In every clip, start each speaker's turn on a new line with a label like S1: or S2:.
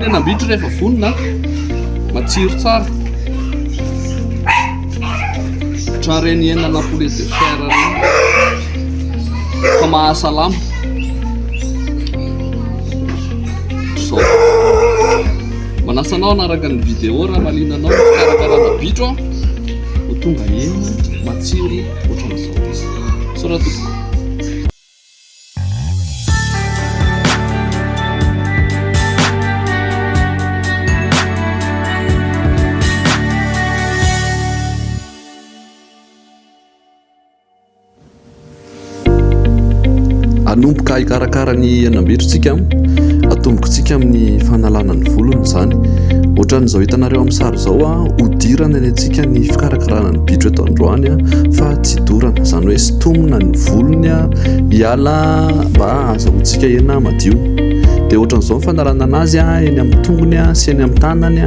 S1: Ny henam-bitro rehefa vonona, matsiro tsara. Ohatran'ireny henana poulet de chair ireny. Fa mahasalama. Izao. Manasa anao hanaraka ny vidéo raha mahaliana anao ny fikarakarana bitro ho tonga hena matsiro ohatran'izao. Misaotra tompoko. Hanomboka hikarakara ny henam-bitro tsika. Atombokontsika amin'ny fanalana ny volony izany. Ohatran'izao hitanareo amin'ny sary izao, hodirana ny antsika ny fikarakarana ny bitro eto androany fa tsy dorana. Izany hoe sintomina ny volony hiala mba hahazahoantsika hena madio. Dia ohatran'izao ny fanalana anazy eny amin'ny tongony sy eny amin'ny tanany,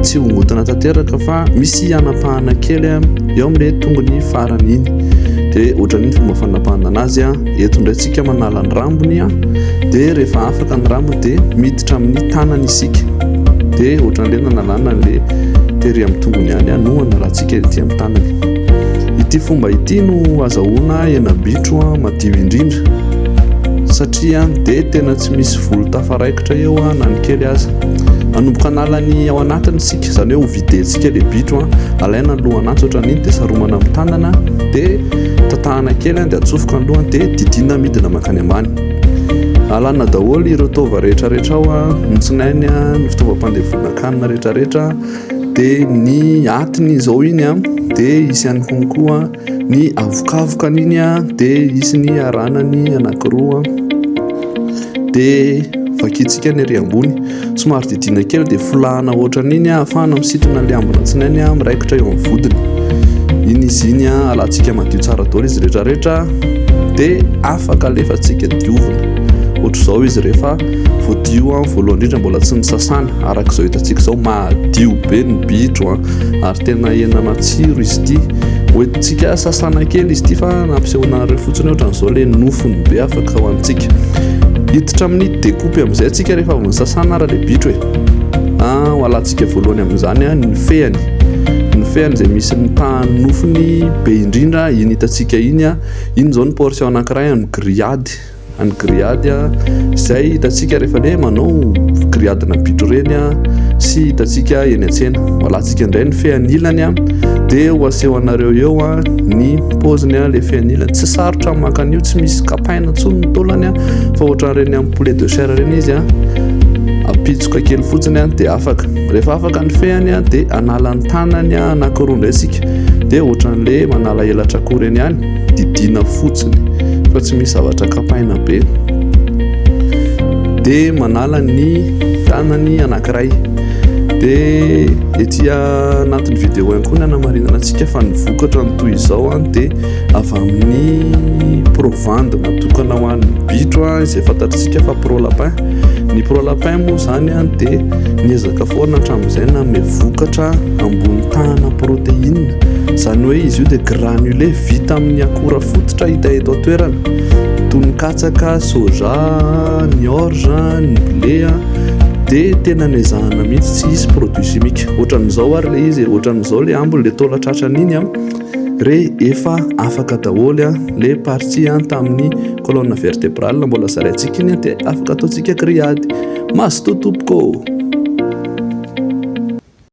S1: tsy hongotana tanteraka fa misy hanapahana kely eo amin'ilay tongony farany iny. Dia ohatran'iny fomba fanapahana anazy. Eto indray tsika manala ny rambony dia rehefa afaka ny rambony dia miditra amin'ny tanany isika. Dia ohatran'ilay nanalana an'ilay tery amin'ny tongony ihany no analantsika ety amin'ny tanany. Ity fomba ity no azahoana hena-bitro madio indrindra satria dia tena tsy misy volo tafaraikitra eo na ny kely aza. Hanomboka hanala ny ao anatiny isika, izany hoe ho videntsika ilay bitro, alaina ny lohan'antsy ohatran'iny dia saromana amin'ny tanana dia tatahana kely dia atsofoka ny lohany dia didiana midina mankany ambany. Alana daholo ireo taova rehetra rehetra ao, ny tsinainy, ny fitaovam-pandevonan-kanina rehetra rehetra, dia ny atiny izao iny dia hisy ihany koa ny avokavokany iny dia hisy ny aranany anankiroa dia vakintsika ny ery ambony somary didiana kely dia folahana ohatran'iny ahafahana misintona ilay ambina tsinainy miraikitra eo amin'ny vodiny iny izy iny alantsika madio tsara daholo izy rehetra rehetra dia afaka alefantsika diovina ohatr'izao izy rehefa voadio voalohany indrindra mbola tsy nisasana Araka izao hitantsika izao, madio be ny bitro an, ary tena hena matsiro izy ity. Hoentintsika sasana kely izy ity fa nampisehoana anareo fotsiny hoe ohatran'izao ilay nofony be afaka hohanintsika. Hiditra amin'ny découpe amin'izay antsika rehefa avy nisasana ary ilay bitro e. Ah, ho alantsika voalohany amin'izany an, ny fehany. Ny fehany izay misy ny tahan'ny nofony be indrindra, iny hitantsika iny an, iny izao ny portion anankiray amin'ny grillade. Any grillade izay hitantsika rehefa le manao grillade-na bitro ireny sy hitantsika eny an-tsena. Alantsika indray ny fean'ilany dia ho aseho anareo eo ny paoziny le fean'ilany. Tsy sarotra ny maka an'io, tsy misy kapaina intsony ny taolany fa ohatran'ireny amin'ny poulet de chair ireny izy. Apitsoka kely fotsiny dia afaka. Rehefa afaka ny fehany dia hanala ny tanany anankiroa indray isika dia ohatran'le manala elatra akoho ireny ihany. Didiana fotsiny fa tsy misy zavatra kapaina be. Dia manala ny tanany anankiray. Dia ety anatin'ny vidéo ihany koa ny hanamarinana antsika fa ny vokatra ny toy izao dia avy amin'ny provande natokana ho an'ny bitro izay fantatritsika fa pro lapin. Ny pro lapin moa izany dia niezaka foana hatramin'izay nanome vokatra ambony tahana protéine. Izany hoe izy io dia granulé vita amin'ny akora fototra hita eto an-toerana toy ny katsaka, soja, ny orge, ny blé dia tena nezahana mihitsy tsy hisy produit chimique. Ohatran'izao ary ilay izy, ohatran'izao ilay ambiny, ilay taola tratran'iny rehefa afaka daholo ilay partie tamin'ny colonne vertébrale mbola zaraintsika iny dia afaka ataontsika grillade. Mazotoa tompoko ô!